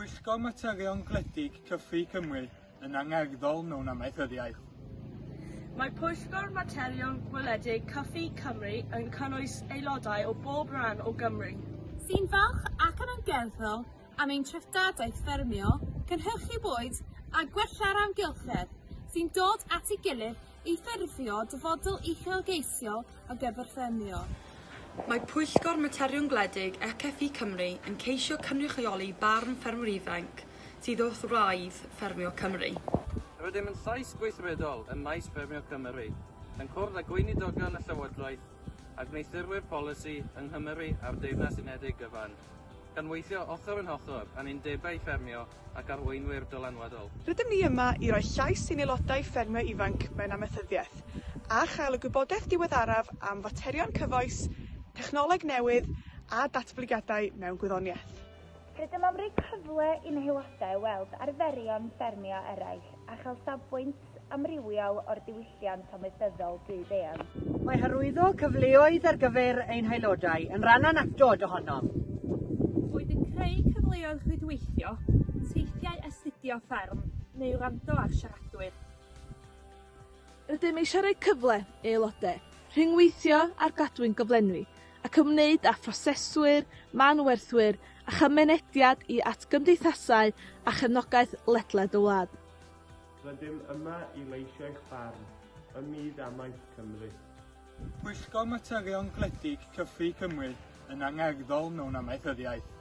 Pwyllgor Materion Gwledig Cyffi Cymru yn angerddol mewn amaethyddiaeth. Mae Pwyllgor Materion Gwledig Cyffi Cymru yn cynnwys aelodau o bob rhan o Gymru. Sy'n falch ac yn angerddol am ein treftadaeth ffermio, cynhyrchu bwyd a gwella'r amgylchedd, sy'n dod at ei gilydd i ffurfio dyfodol uchelgeisiol ar gyfer ffermio. Mae Pwyllgor Materion Gwledig ECFI Cymru yn ceisio cynrychioli barn ffermwyr ifanc sydd wrth wraidd ffermio Cymru. Rydym yn llais gweithredol ym maes ffermio Cymru, yn cwrdd â gweinidogion y llywodraeth a gwneuthurwyr polisi yng Nghymru a'r Deyrnas Unedig gyfan, gan weithio ochr yn ochr â'n undebau ffermio ac arweinwyr dylanwadol. Rydym ni yma i roi llais i'n aelodau ffermio ifanc mewn amaethyddiaeth, a chael y gwybodaeth diweddaraf am faterion cyfoes, technoleg newydd a datblygiadau mewn gwyddoniaeth. Rydym am roi cyfle i'n haelodau weld arferion ffermio eraill a chael safbwynt amrywiol o'r diwylliant amaethyddol byd-eang. Mae hyrwyddo cyfleoedd ar gyfer ein haelodau yn rhan annatod ohonom. Boed yn creu cyfleoedd rhwydweithio, teithiau astudio fferm, neu wrando ar siaradwyr. Rydym eisiau rhoi cyfle i aelodau rhyngweithio â'r gadwyn gyflenwi ac ymwneud â phroseswyr, manwerthwyr a chymunediad i at gymdeithasau a chefnogaeth ledled y wlad. Rydym yma i leisio eich barn ym myd amaeth Cymru. Pwyllgor Materion Gwledig Cyffi Cymru yn angerddol mewn amaethyddiaeth.